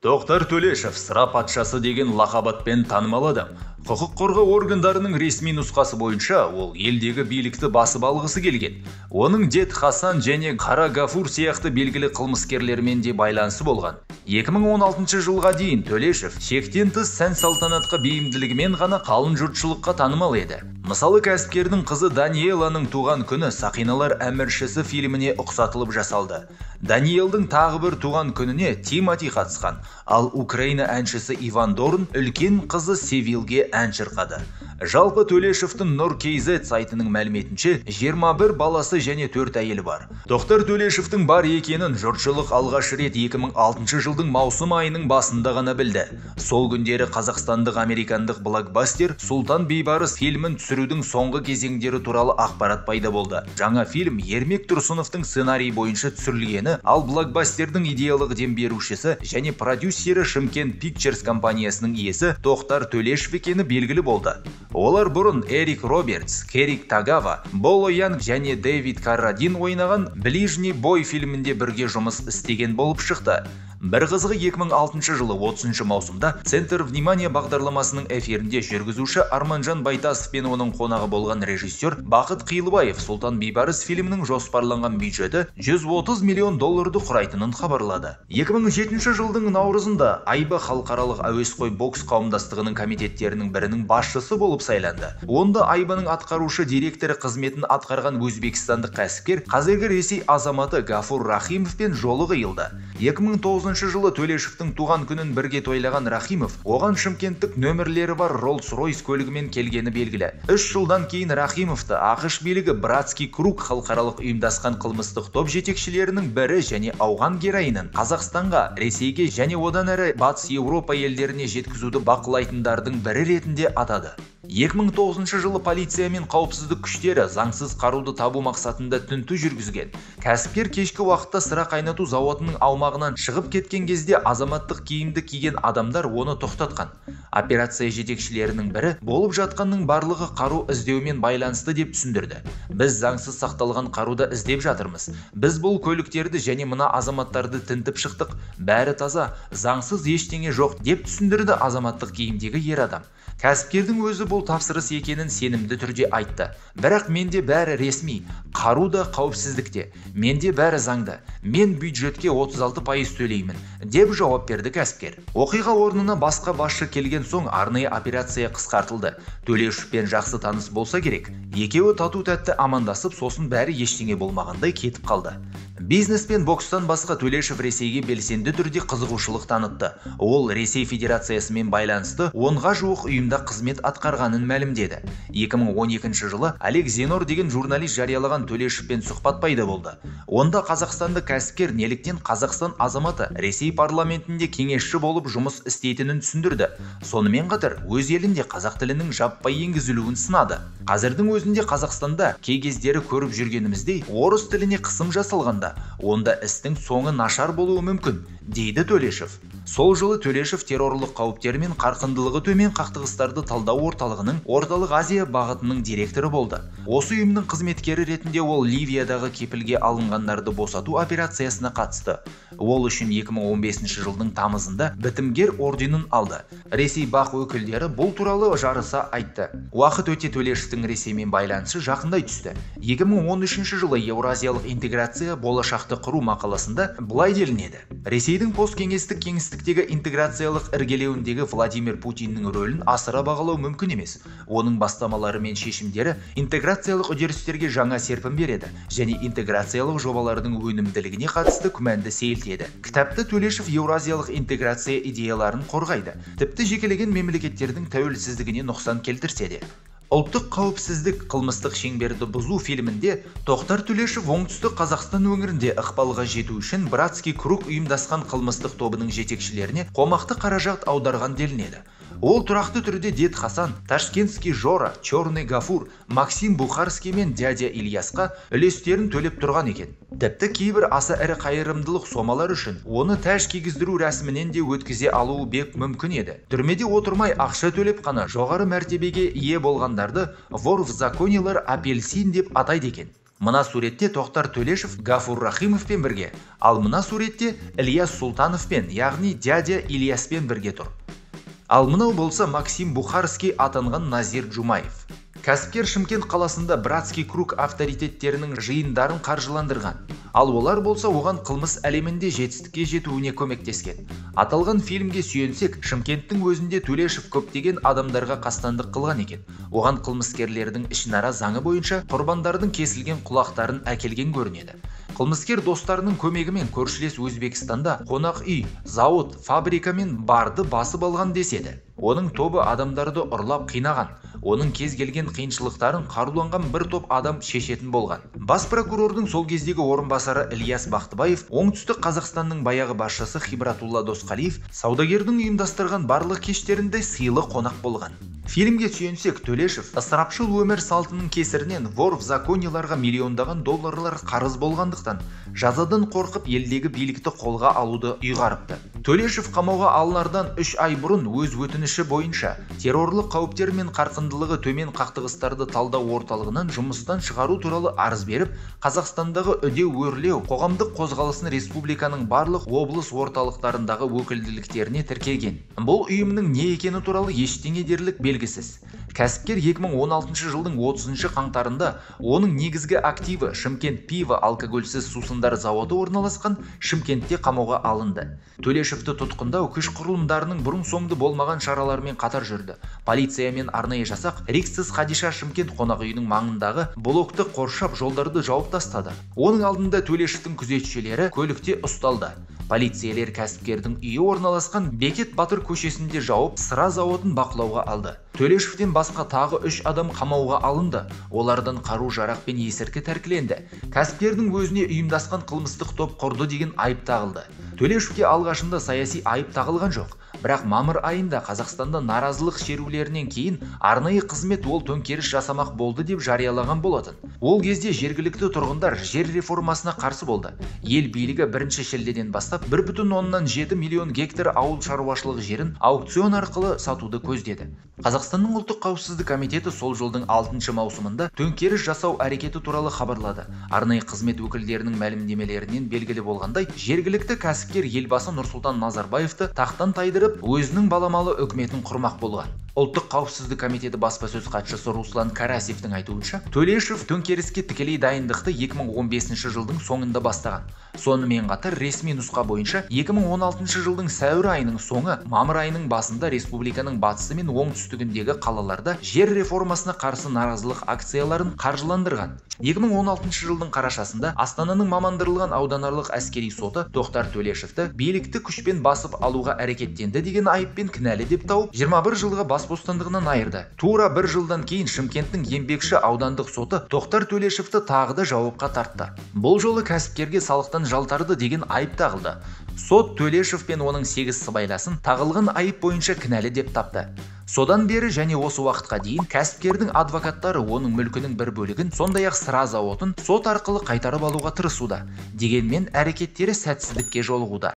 Тоқтар Төлешов сыра патшасы деген лақап атпен танымал адам. Құқық қорғау органдарының ресми нұсқасы бойынша ол елдегі билікті басып алғысы келген. Оның Дед Хасан және Қара Гафур сияқты белгілі қылмыскерлермен де байланысы болған. 2016 жылға дейін Төлешов шектен тыс сән-салтанатқа бейімділігімен ғана қалың жұртшылыққа танымал еді. Мысалы, кәсіпкердің қызы Даниэланың туған күні Сақиналар әміршісі фильміне ұқсатылып жасалды. Даниэлдің тағы бір туған күніне Тимати қатысқан, ал Украина әншісі Иван Дорн үлкен қызы Севилге ән шырқады. Жалпы Төлешовтың Нұр KZ сайтының мәліметінше 21 баласы және 4 әйелі бар. Тоқтар Төлешовтың бар екенін жұртшылық алғаш рет 2006 жылдың маусым айының басында ғана білді. Сол күндері қазақстандық американдық блокбастер Сұлтан Бейбарыс фильмін түсірудің соңғы кезеңдері туралы ақпарат пайда болды. Жаңа фильм Ермек Тұрсыновтың сценарийі бойынша түсірілгені, ал блокбастердің идеялық дем берушісі және продюсері Шымкент Pictures компаниясының иесі Тоқтар Төлешов екені белгілі болды. Олар бұрын Эрик Робертс, Керик Тагава, Боло Янг және Дэвид Каррадин ойнаған «Ближний бой» фильмінде бірге жұмыс істеген болып шықты. Бір қызығы, 2006 жылы 30 маусымда «Центр внимания» бағдарламасының эфирінде жүргізуші Арманжан Байтасов пен оның қонағы болған режиссер Бақыт Қиылбаев Сұлтан Бейбарыс фильмінің жоспарланған бюджеті 130 миллион долларды құрайтынын хабарлады. 2007 жылдың наурызында Айба халықаралық әуесқой бокс қауымдастығының комитеттерінің бірінің басшысы болып сайланды. Онда Айбаның атқарушы директоры қызметін атқарған өзбекстандық кәсіпкер, қазіргі Ресей азаматы Гафур Рахимовпен жолы қиылды. 2009 жылы Төлешовтің туған күнін бірге тойлаған Рахимов оған шымкенттік нөмірлері бар Rolls-Royce көлігімен келгені белгілі. 3 жылдан кейін Рахимовты АҚШ билігі Братский круг халықаралық ұйымдасқан қылмыстық топ жетекшілерінің бірі және ауған героинін Қазақстанға, Ресейге және одан әрі Батыс Еуропа елдеріне жеткізуді бақылайтындардың бірі ретінде атады. 2009 жылы полиция мен қауіпсіздік күштері заңсыз қаруды табу мақсатында тінту жүргізген. Кәсіпкер кешкі уақытта сыра қайнату зауытының аумағынан шығып кеткен кезде азаматтық киімді киген адамдар оны тоқтатқан. Операция жетекшілерінің бірі болып жатқанның барлығы қару іздеумен байланысты деп түсіндірді. Біз заңсыз сақталған қаруды іздеп жатырмыз. Біз бұл көліктерді және мына азаматтарды тінтіп шықтық. Бәрі таза, заңсыз ештеңе жоқ деп түсіндірді азаматтық киімдегі ер адам. Кәсіпкердің өзі бұл тапсырыс екенін сенімді түрде айтты. Бірақ менде бәрі ресми, қару да қауіпсіздікте, менде бәрі заңды, мен бюджетке 36% төлеймін, деп жауап берді кәсіпкер. Оқиға орнына басқа басшы келген соң арнайы операция қысқартылды. Төлешовпен жақсы таныс болса керек. Екеуі тату-тәтті амандасып, сосын бәрі ештеңе болмағандай кетіп қалды. Бизнес пен бокстан басқа Төлешов Ресейге белсенді түрде қызығушылық танытты. Ол Ресей Федерациясымен байланысты 10-ға жуық ұйымда қызмет атқарғанын мәлімдеді. 2012 жылы Олег Зенор деген журналист жариялаған Төлешовпен сұхбат пайда болды. Онда қазақстандық кәсіпкер неліктен Қазақстан азаматы Ресей парламентінде кеңесші болып жұмыс істейтінін түсіндірді. Сонымен қатар өз елінде қазақ тілінің жаппай енгізілуін сынады. Қазірдің өзінде Қазақстанда кей кездері көріп жүргеніміздей орыс тіліне қысым жасалғанда, онда істің соңы нашар болуы мүмкін, дейді Төлешов. Сол жылы Төлешов террорлық қауіптер мен қарқындылығы төмен қақтығыстарды талдау орталығының Орталық Азия бағытының директоры болды. Осы ұйымның қызметкері ретінде ол Ливиядағы кепілге алынғандарды босату операциясына қатысты. Ол үшін 2015 жылдың тамызында бітімгер орденін алды. Ресей бақ өкілдері бұл туралы жарыса айтты. Уақыт өте Төлешовтің Ресеймен байланысы жақындай түсті. 2013 жылы Еуразиялық интеграция болашақты құру мақаласында былай делінеді. Ресейдің посткеңестік кеңістіктегі интеграциялық іргелеуіндегі Владимир Путиннің рөлін асыра бағалау мүмкін емес. Оның бастамалары мен шешімдері интеграциялық үдерістерге жаңа серпін береді және интеграциялық жобалардың өнімділігіне қатысты күмәнді сейілтеді. Кітапта Төлешов еуразиялық интеграция идеяларын қорғайды, тіпті жекелеген мемлекеттердің тәуелсіздігіне нұқсан келтірсе де. Ұлттық қауіпсіздік қылмыстық шеңберді бұзу фильмінде Тоқтар Төлешов Оңтүстік Қазақстан өңірінде ықпалға жету үшін Братский круг ұйымдасқан қылмыстық тобының жетекшілеріне қомақты қаражат аударған делінеді. Ол тұрақты түрде Дед Хасан, Ташкентский Жора, Черный Гафур, Максим Бухарский мен дядя Ильясқа үлестерін төлеп тұрған екен. Тіпті кейбір аса ірі қайырымдылық сомалар үшін оны тәж кигіздіру рәсімінен де өткізе алуы бек мүмкін еді. Түрмеде отырмай ақша төлеп қана жоғары мәртебеге ие болғандарды вор в законелар апельсин деп атайды екен. Мына суретте Тоқтар Төлешов Гафур Рахимовпен бірге, ал мына суретте Ильяс Сұлтановпен, яғни дядя Ильяспен бірге тұр. Ал мынау болса Максим Бухарский атанған Назир Джумаев. Кәсіпкер Шымкент қаласында Братский круг авторитеттерінің жиындарын қаржыландырған. Ал олар болса оған қылмыс әлемінде жетістікке жетуіне көмектескен. Аталған фильмге сүйенсек, Шымкенттің өзінде Төлешов көптеген адамдарға қастандық қылған екен. Оған қылмыскерлердің ішінара заңы бойынша құрбандардың кесілген құлақтарын әкелген көрінеді. Қылмыскер достарының көмегімен көршілес Өзбекстанда қонақ үй, зауыт, фабрика мен барды басып алған деседі. Оның тобы адамдарды ұрлап қинаған. Оның кез келген қиыншылықтарын қаруланған бір топ адам шешетін болған. Бас прокурордың сол кездегі орынбасары Ильяс Бақтыбаев, Оңтүстік Қазақстанның баяғы басшысы Хибратулла Досқалиев саудагердің ұйымдастырған барлық кештерінде сыйлы қонақ болған. Фильмге сүйенсек, Төлешов ысырапшыл өмір салтының кесірінен вор в законеларға миллиондаған долларлар қарыз болғандықтан жазадан қорқып елдегі билікті қолға алуды ұйғарыпты. Төлешов қамауға алынардан 3 ай бұрын өз өтініші бойынша террорлық қауіптер мен қарқындылығы төмен қақтығыстарды талдау орталығынан жұмыстан шығару туралы арыз беріп, Қазақстандағы үдеу өрлеу қоғамдық қозғалысын республиканың барлық облыс орталықтарындағы өкілділіктеріне тіркеген. Бұл ұйымның не екені туралы ештеңе дерлік белгісіз. Кәсіпкер 2016 жылдың 30 қаңтарында оның негізгі активі Шымкент пиво алкогольсіз сусындар зауыты орналасқан Шымкентте қамауға алынды. Төлешовті тұтқындау күш құрылымдарының бұрын-соңды болмаған шараларымен қатар жүрді. Полиция мен арнайы жасақ Риксіз Хадиша Шымкент қонақ үйінің маңындағы блокты қоршап жолдарды жауып тастады. Оның алдында Төлешовтің күзетшілері көлікте ұсталды. Полициялер кәсіпкердің үйі орналасқан Бекет Батыр көшесінде жауып, сыра зауытын бақылауға алды. Төлешовтен басқа тағы 3 адам қамауға алынды. Олардан қару-жарақ пен есірткі тәркіленді. Кәсіпкердің өзіне ұйымдасқан қылмыстық топ құрды деген айып тағылды. Төлешовке алғашында саяси айып тағылған жоқ. Бірақ мамыр айында Қазақстанда наразылық шерулерінен кейін арнайы қызмет ол төңкеріс жасамақ болды деп жариялаған болатын. Ол кезде жергілікті тұрғындар жер реформасына қарсы болды. Ел билігі 1 шілдеден бастап 1,7 миллион гектар ауыл шаруашылық жерін аукцион арқылы сатуды көздеді. Қазақстанның ұлттық қауіпсіздік комитеті сол жылдың 6 маусымында төңкеріс жасау әрекеті туралы хабарлады. Арнайы қызмет өкілдерінің мәлімдемелерінен белгілі болғандай, жергілікті кәсіпкер елбасы Нұрсұлтан Назарбаевты тақтан тайдырып, өзінің баламалы үкіметін құрмақ болған. Ұлттық қауіпсіздік комитеті баспасөз хатшысы Руслан Карасевтің айтуынша, Төлешов төңкеріске тікелей дайындықты 2015 жылдың соңында бастаған. Сонымен қатар ресми нұсқа бойынша 2016 жылдың сәуір айының соңы, мамыр айының басында республиканың батысы мен оңтүстігіндегі қалаларда жер реформасына қарсы наразылық акцияларын қаржыландырған. 2016 жылдың қарашасында Астананың мамандырылған ауданаралық әскери соты Тоқтар Төлешовті билікті күшпен басып алуға әрекеттенді деген айыппен кінәлі деп тауып, 21 жылға бас бостандығынан айырды. Тура бір жылдан кейін Шымкенттің Еңбекші аудандық соты Тоқтар Төлешовті тағы да жауапқа тартты. Бұл жолы кәсіпкерге салықтан жалтарды деген айып тағылды. Сот Төлешов пен оның 8 сыбайласын тағылған айып бойынша кінәлі деп тапты. Содан бері және осы уақытқа дейін кәсіпкердің адвокаттары оның мүлкінің бір бөлігін, сондай-ақ сыра зауытын сот арқылы қайтарып алуға тырысуда. Дегенмен әрекеттері сәтсіздікке жолығуда.